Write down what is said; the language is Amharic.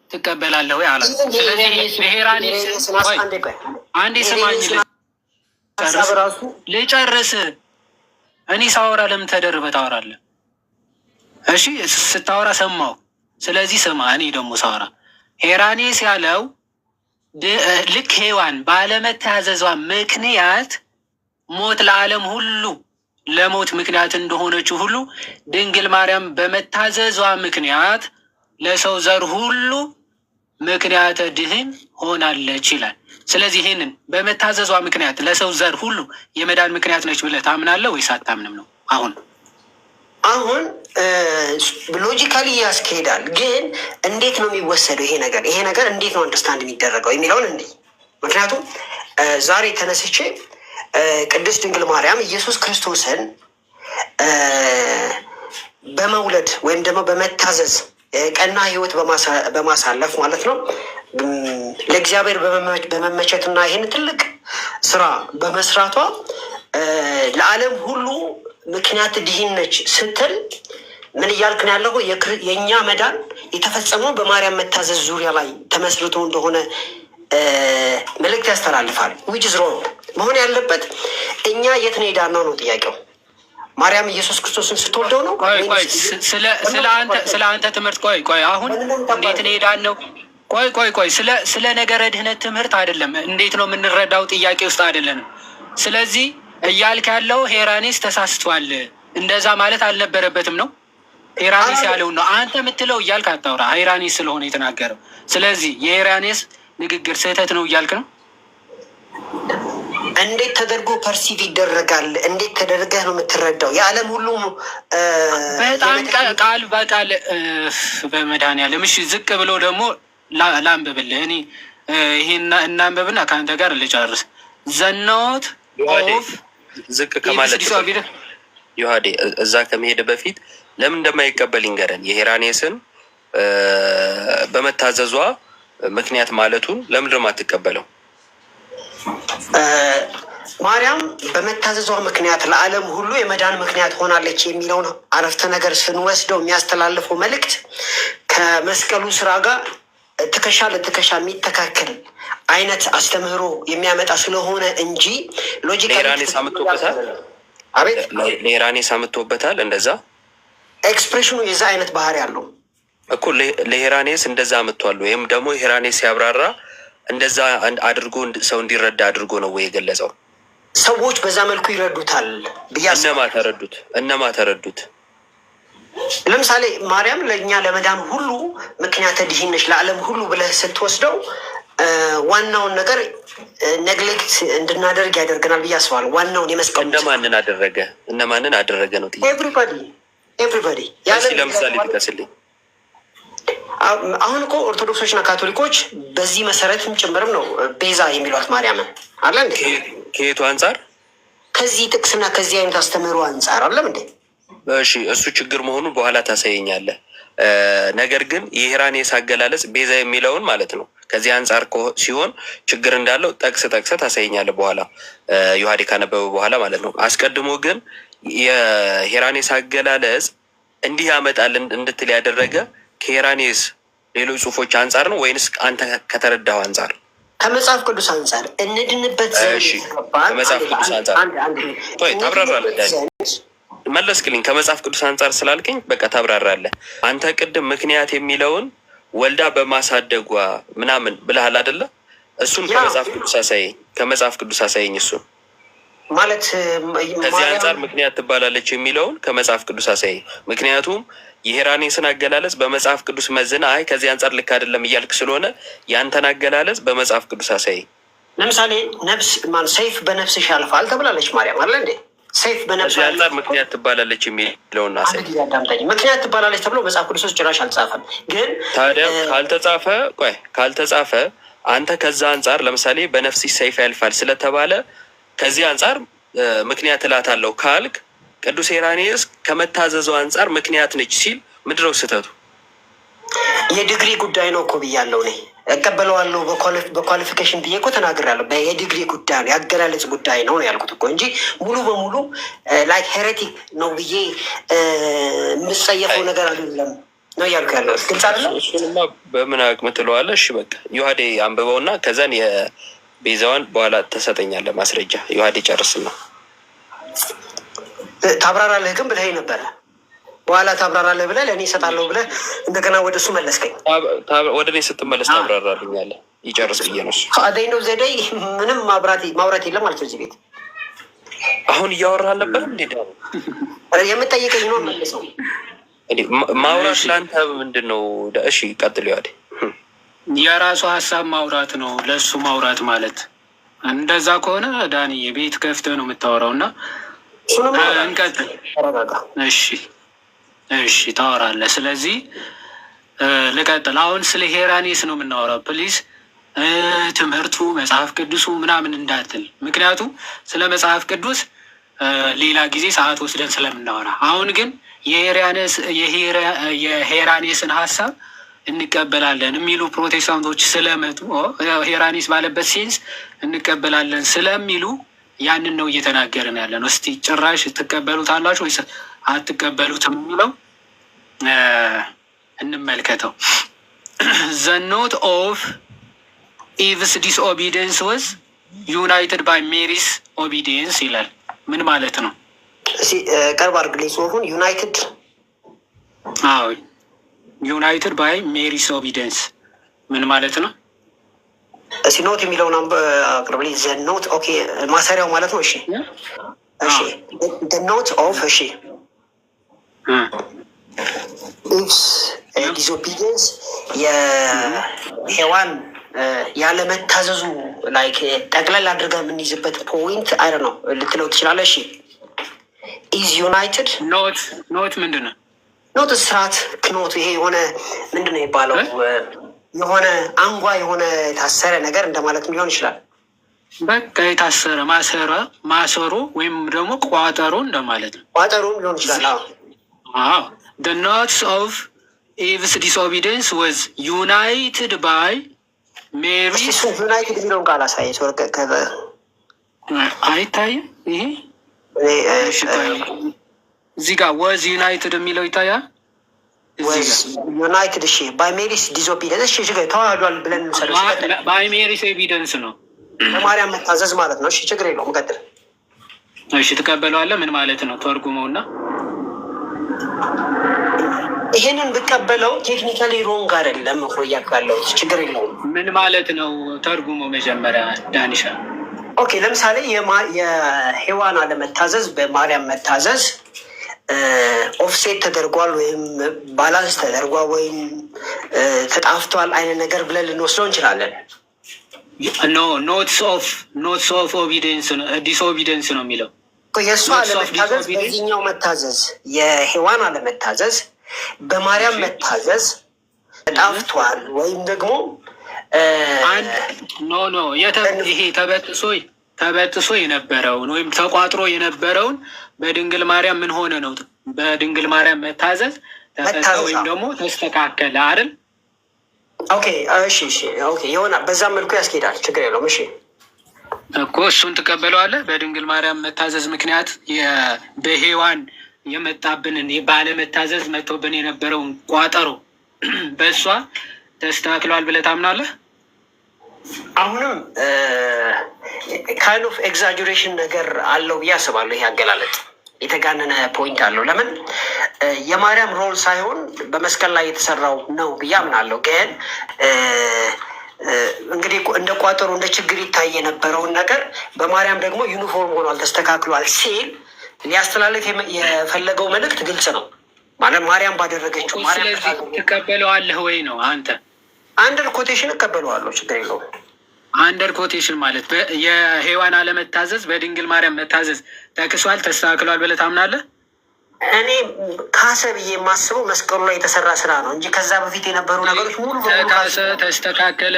ትቀበላለህ ወይ አላት። ስለዚህ ሄራኔስ፣ አንዴ ስማኝ ልጨርስ። እኔ ሳወራ ለምን ተደርበህ ታወራለህ? እሺ፣ ስታወራ ሰማሁ። ስለዚህ ስማ፣ እኔ ደግሞ ሳወራ ሄራኔስ ያለው ልክ ሔዋን ባለመታዘዟ ምክንያት ሞት ለዓለም ሁሉ ለሞት ምክንያት እንደሆነችው ሁሉ ድንግል ማርያም በመታዘዟ ምክንያት ለሰው ዘር ሁሉ ምክንያተ ድህን ሆናለች ይላል። ስለዚህ ይህንን በመታዘዟ ምክንያት ለሰው ዘር ሁሉ የመዳን ምክንያት ነች ብለህ ታምናለህ ወይስ አታምንም ነው አሁን? አሁን logically ያስኬዳል፣ ግን እንዴት ነው የሚወሰደው ይሄ ነገር? ይሄ ነገር እንዴት ነው understand የሚደረገው የሚለውን እንዲህ፣ ምክንያቱም ዛሬ ተነስቼ ቅድስት ድንግል ማርያም ኢየሱስ ክርስቶስን በመውለድ ወይም ደግሞ በመታዘዝ፣ ቀና ሕይወት በማሳለፍ ማለት ነው፣ ለእግዚአብሔር በመመቸትና ይህን ትልቅ ስራ በመስራቷ ለዓለም ሁሉ ምክንያት ድህን ነች ስትል ምን እያልክ ነው ያለው? የእኛ መዳን የተፈጸመው በማርያም መታዘዝ ዙሪያ ላይ ተመስርቶ እንደሆነ መልእክት ያስተላልፋል። Which is wrong። መሆን ያለበት እኛ የት ነው የዳነው ነው ጥያቄው። ማርያም ኢየሱስ ክርስቶስን ስትወልደው ነው? ስለ አንተ ትምህርት፣ ቆይ ቆይ፣ አሁን እንዴት ነው የዳነው? ቆይ ቆይ ቆይ፣ ስለ ነገረ ድህነት ትምህርት አይደለም። እንዴት ነው የምንረዳው ጥያቄ ውስጥ አይደለንም። ስለዚህ እያልክ ያለው ሄራኔስ ተሳስቷል፣ እንደዛ ማለት አልነበረበትም ነው። ሄራኔስ ያለውን ነው አንተ የምትለው እያልክ አታውራ። ሄራኔስ ስለሆነ የተናገረው። ስለዚህ የሄራኔስ ንግግር ስህተት ነው እያልክ ነው። እንዴት ተደርጎ perceive ይደረጋል? እንዴት ተደርገህ ነው የምትረዳው? የዓለም ሁሉ በጣም ቃል በቃል፣ በመድኃኒዓለም፣ እሺ፣ ዝቅ ብሎ ደግሞ ላንብብልህ። እኔ ይሄን እናንብብና ከአንተ ጋር ልጨርስ። The note of ዝቅ ከማለት፣ ዮሐዴ፣ እዛ ከመሄድ በፊት ለምን እንደማይቀበል ይንገረን። የሄራኔስን በመታዘዟ ምክንያት ማለቱን ለምንድን ነው የማትቀበለው? ማርያም በመታዘዟ ምክንያት ለዓለም ሁሉ የመዳን ምክንያት ሆናለች የሚለውን አረፍተ ነገር ስንወስደው የሚያስተላልፈው መልእክት ከመስቀሉ ስራ ጋር ትከሻ ለትከሻ የሚተካከል አይነት አስተምህሮ የሚያመጣ ስለሆነ እንጂ logically ለሄራኔስ አምጥቶበታል። አቤት? ለሄራኔስ አምጥቶበታል እንደዛ። Expression ኑ የዛ አይነት ባህሪ አለው። እኮ ለሄራኔስ እንደዛ አምጥቷል። ወይም ደግሞ ሄራኔስ ሲያብራራ እንደዛ አድርጎ ሰው እንዲረዳ አድርጎ ነው ወይ የገለጸው? ሰዎች በዛ መልኩ ይረዱታል ብዬ እነማ ተረዱት? እነማ ተረዱት? ለምሳሌ ማርያም ለእኛ ለመዳን ሁሉ ምክንያተ ድኅነት ነች ለዓለም ሁሉ ብለህ ስትወስደው ዋናውን ነገር neglect እንድናደርግ ያደርገናል ብዬ አስባለሁ። ዋናውን የመስቀሉ እነማንን አደረገ? እነማንን አደረገ ነው ጥያቄ። Everybody, everybody። ለምሳሌ ጥቀስልኝ። አሁን እኮ ኦርቶዶክሶች እና ካቶሊኮች በዚህ መሰረትም ጭምርም ነው ቤዛ የሚሏት ማርያምን፣ አለ እንዴ? ከየቱ አንጻር? ከዚህ ጥቅስና ከዚህ አይነት አስተምህሮ አንጻር አለም እንዴ? እሺ፣ እሱ ችግር መሆኑን በኋላ ታሳየኛለህ። ነገር ግን የሄራኔስ አገላለጽ ቤዛ የሚለውን ማለት ነው ከዚህ አንጻር ሲሆን ችግር እንዳለው ጠቅሰህ ታሳየኛለህ በኋላ፣ ዮሐዴ ካነበበ በኋላ ማለት ነው። አስቀድሞ ግን የሄራኔስ አገላለጽ እንዲህ ያመጣል እንድትል ያደረገ ከሄራኔስ ሌሎች ጽሁፎች አንጻር ነው ወይንስ አንተ ከተረዳኸው አንጻር? ከመጽሐፍ ቅዱስ አንጻር እንድንበት ዘንድ ከመጽሐፍ ቅዱስ አንጻር ታብራራለህ። መለስክልኝ። ከመጽሐፍ ቅዱስ አንጻር ስላልከኝ በቃ ታብራራለህ። አንተ ቅድም ምክንያት የሚለውን ወልዳ በማሳደጓ ምናምን ብለሃል አይደለ? እሱን ከመጽሐፍ ቅዱስ አሳየኝ። ከመጽሐፍ ቅዱስ አሳየኝ። እሱን ማለት ከዚህ አንጻር ምክንያት ትባላለች የሚለውን ከመጽሐፍ ቅዱስ አሳየኝ። ምክንያቱም የሄራኔስን አገላለጽ በመጽሐፍ ቅዱስ መዝና አይ ከዚህ አንጻር ልክ አይደለም እያልክ ስለሆነ ያንተን አገላለጽ በመጽሐፍ ቅዱስ አሳየኝ። ለምሳሌ ነፍስ ማን ሰይፍ በነፍስሽ ያልፋል ተብላለች ማርያም፣ አለ እንዴ? ሰይፍ በነፍስ አንጻር ምክንያት ትባላለች የሚለውን አሳይ። አዳምጠኝ። ምክንያት ትባላለች ተብሎ መጽሐፍ ቅዱስ ውስጥ ጭራሽ አልጻፈም። ግን ታዲያ ካልተጻፈ፣ ቆይ፣ ካልተጻፈ አንተ ከዛ አንጻር ለምሳሌ በነፍስሽ ሰይፍ ያልፋል ስለተባለ ከዚህ አንጻር ምክንያት እላታለሁ ካልክ ቅዱስ ሄራኔስ ከመታዘዘው አንጻር ምክንያት ነች ሲል ምንድነው ስህተቱ? የዲግሪ ጉዳይ ነው እኮ ብያለሁ እኔ፣ እቀበለዋለሁ። በ qualification ብዬ እኮ ተናግሬያለሁ። የዲግሪ ጉዳይ ነው፣ የአገላለጽ ጉዳይ ነው ያልኩት እኮ እንጂ ሙሉ በሙሉ like heretic ነው ብዬ የምጸየፈው ነገር አይደለም ነው እያልኩ ያለው፣ ግልጽ አይደለም። እሱንማ በምን አቅም ትለዋለህ? እሺ በቃ ዮሐዴ አንብበውና ከዛን የቤዛዋን በኋላ ትሰጠኛለህ ማስረጃ። ዮሐዴ ጨርስና ታብራራለህ ግን ብለህ ነበረ። በኋላ ታብራራለህ ብለህ ለእኔ እሰጣለሁ ብለህ እንደገና ወደ እሱ መለስከኝ። ወደ እኔ ስትመለስ ታብራራልኛለህ። ይጨርስ ብዬ ነው እሱ። At the end of the day ምንም ማውራት የለም ማለት ነው እዚህ ቤት። አሁን እያወራህ አልነበረም እንዴ? የምጠይቀኝ ነው መልሰው። ማውራት ለአንተ ምንድን ነው? እሺ ቀጥል። ዮሐዴ። የራሱ ሀሳብ ማውራት ነው ለእሱ ማውራት ማለት። እንደዛ ከሆነ ዳንዬ ቤት ከፍተህ ነው የምታወራው እና እንቀጥል። እሺ ታወራለህ። ስለዚህ ልቀጥል። አሁን ስለ ሄራኔስ ነው የምናወራው። Please ትምህርቱ መጽሐፍ ቅዱሱ ምናምን እንዳትል፣ ምክንያቱም ስለ መጽሐፍ ቅዱስ ሌላ ጊዜ ሰዓት ወስደን ስለምናወራ፣ አሁን ግን የሄራኔስን ሀሳብ እንቀበላለን የሚሉ ፕሮቴስታንቶች ስለመጡ፣ ሄራኔስ ባለበት sense እንቀበላለን ስለሚሉ ያንን ነው እየተናገርን ያለ ነው። እስቲ ጭራሽ ትቀበሉታላችሁ ወይስ አትቀበሉትም የሚለው እንመልከተው። The knot of Eve's disobedience was united by Mary's obedience ይላል። ምን ማለት ነው? ቀርብ አድርግልኝ ጽሁፉን። United አዎ፣ united by Mary's obedience ምን ማለት ነው? እስኪ knot የሚለውን አቅርብልኝ። The knot፣ okay፣ ማሰሪያው ማለት ነው። እሺ፣ knot of፣ እሺ፣ Eve's disobedience፣ የሔዋን ያለመታዘዙ like ጠቅለል አድርገህ የምንይዝበት point አይ ነው ልትለው ትችላለህ። እሺ፣ is united Knot ምንድን ነው? Knot እስራት፣ knot ይሄ የሆነ ምንድን ነው የሚባለው፣ የሆነ አንጓ የሆነ የታሰረ ነገር እንደማለት ሊሆን ይችላል። በቃ የታሰረ ማሰረ ማሰሮ ወይም ደግሞ ቋጠሮ እንደማለት ነው። ቋጠሮም ሊሆን ይችላል። አዎ፣ the knots of Eve's disobedience was united by Mary. United የሚለውን ቃል አሳይ። አይታይም። ይሄ እዚህ ጋር was united የሚለው ይታያል። United፣ እሺ፣ by Mary's disobedience፣ እሺ፣ ተዋህዷል ብለን እንውሰደው። By Mary's obedience ነው። በማርያም መታዘዝ ማለት ነው። እሺ፣ ችግር የለውም፣ ቀጥል። እሺ፣ ትቀበለዋለህ? ምን ማለት ነው? ተርጉመውና። ይሄንን ብቀበለው technically wrong አይደለም እኮ እያልኩ ያለሁት፣ ችግር የለውም። ምን ማለት ነው? ተርጉሞ መጀመሪያ ዳንሻ። Okay፣ ለምሳሌ የሔዋን አለመታዘዝ በማርያም መታዘዝ offset ተደርጓል ወይም balance ተደርጓል ወይም ተጣፍቷል አይነት ነገር ብለን ልንወስደው እንችላለን። No፣ knots of obedience disobedience ነው የሚለው። የእሷ አለመታዘዝ በዚህኛው መታዘዝ፣ የሔዋን አለመታዘዝ በማርያም መታዘዝ ተጣፍቷል ወይም ደግሞ No፣ ይሄ ተበጥሶ የነበረውን ወይም ተቋጥሮ የነበረውን በድንግል ማርያም ምን ሆነ ነው? በድንግል ማርያም መታዘዝ ተፈታ ወይም ደግሞ ተስተካከለ አይደል? Okay፣ እሺ፣ okay፣ የሆነ በዛም መልኩ ያስኬዳል። ችግር የለውም። እሺ። እኮ እሱን ትቀበለዋለህ? በድንግል ማርያም መታዘዝ ምክንያት በሔዋን የመጣብንን፣ ባለመታዘዝ መጥቶብን የነበረውን ቋጠሮ በእሷ ተስተካክሏል ብለህ ታምናለህ? አሁንም kind of exaggeration ነገር አለው ብዬ አስባለሁ። ይሄ አገላለጥ የተጋነነ point አለው። ለምን የማርያም role ሳይሆን በመስቀል ላይ የተሰራው ነው ብዬ አምናለሁ። ግን እንግዲህ እንደ ቋጠሮ እንደ ችግር ይታይ የነበረውን ነገር በማርያም ደግሞ ዩኒፎርም ሆኗል፣ ተስተካክሏል ሲል ሊያስተላልፍ የፈለገው መልእክት ግልጽ ነው። ማለት ማርያም ባደረገችው ስለዚህ ትቀበለዋለህ ወይ ነው አንተ? Under quotation እቀበለዋለሁ፣ ችግር የለውም። Under quotation ማለት የሔዋን አለመታዘዝ በድንግል ማርያም መታዘዝ ተክሷል፣ ተስተካክሏል ብለህ ታምናለህ? እኔ ካሰ ብዬ የማስበው መስቀሉ ላይ የተሰራ ስራ ነው እንጂ ከዛ በፊት የነበሩ ነገሮች ሙሉ ተካሰ፣ ተስተካከለ።